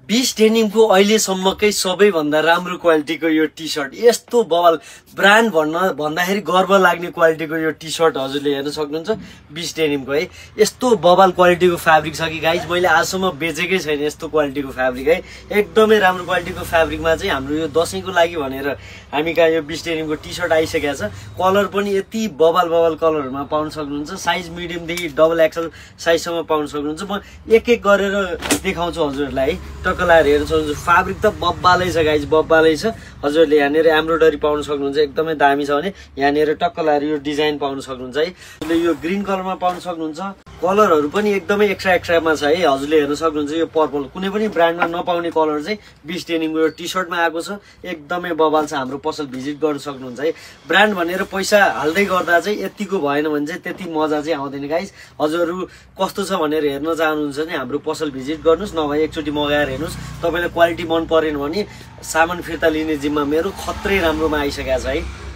20 डेनिमको अहिलेसम्मकै सबैभन्दा राम्रो क्वालिटीको यो टी सर्ट, यस्तो बवाल ब्रान्ड भन्दाखेरि गर्व लाग्ने क्वालिटीको यो टी सर्ट हजुरले हेर्न सक्नुहुन्छ 20 डेनिमको है। यस्तो बवाल क्वालिटीको फ्याब्रिक छ कि गाइज मैले आजसम्म बेचेकै छैन यस्तो क्वालिटीको फ्याब्रिक है। एकदमै राम्रो क्वालिटीको फ्याब्रिकमा चाहिँ हाम्रो यो दसैँको लागि भनेर हामी कहाँ यो 20 डेनिमको टी सर्ट आइसकेको छ। कलर पनि यति बवाल कलरहरूमा पाउन सक्नुहुन्छ। साइज मिडियमदेखि डबल एक्सएल साइजसम्म पाउन सक्नुहुन्छ। म एक एक गरेर देखाउँछु हजुरहरूलाई है। टक्क लाएर हेर्न सक्नुहुन्छ। फ्याब्रिक त बब्बालै छ गाइज, बब्बालै छ। हजुरले यहाँनिर एम्ब्रोइडरी पाउन सक्नुहुन्छ, एकदमै दामी छ भने यहाँनिर टक्क लाएर यो डिजाइन पाउन सक्नुहुन्छ है। यो ग्रिन कलरमा पाउन सक्नुहुन्छ। कलरहरू पनि एकदमै एक्स्ट्रामा छ है। हजुरले हेर्न सक्नुहुन्छ यो पर्पल कुनै पनि ब्रान्डमा नपाउने कलर चाहिँ 20 डेनिमको यो टी सर्टमा आएको छ। एकदमै बवाल छ। हाम्रो पसल भिजिट गर्न सक्नुहुन्छ है। ब्रान्ड भनेर पैसा हाल्दै गर्दा चाहिँ यतिको भएन भने चाहिँ त्यति मजा चाहिँ आउँदैन गाइज। हजुरहरू कस्तो छ भनेर हेर्न चाहनुहुन्छ भने हाम्रो पसल भिजिट गर्नुहोस्, नभए एकचोटि मगाएर हेर्नुहोस्। तपाईँलाई क्वालिटी मन परेन भने सामान फिर्ता लिने जिम्मा मेरो। खत्रै राम्रोमा आइसकेको छ है।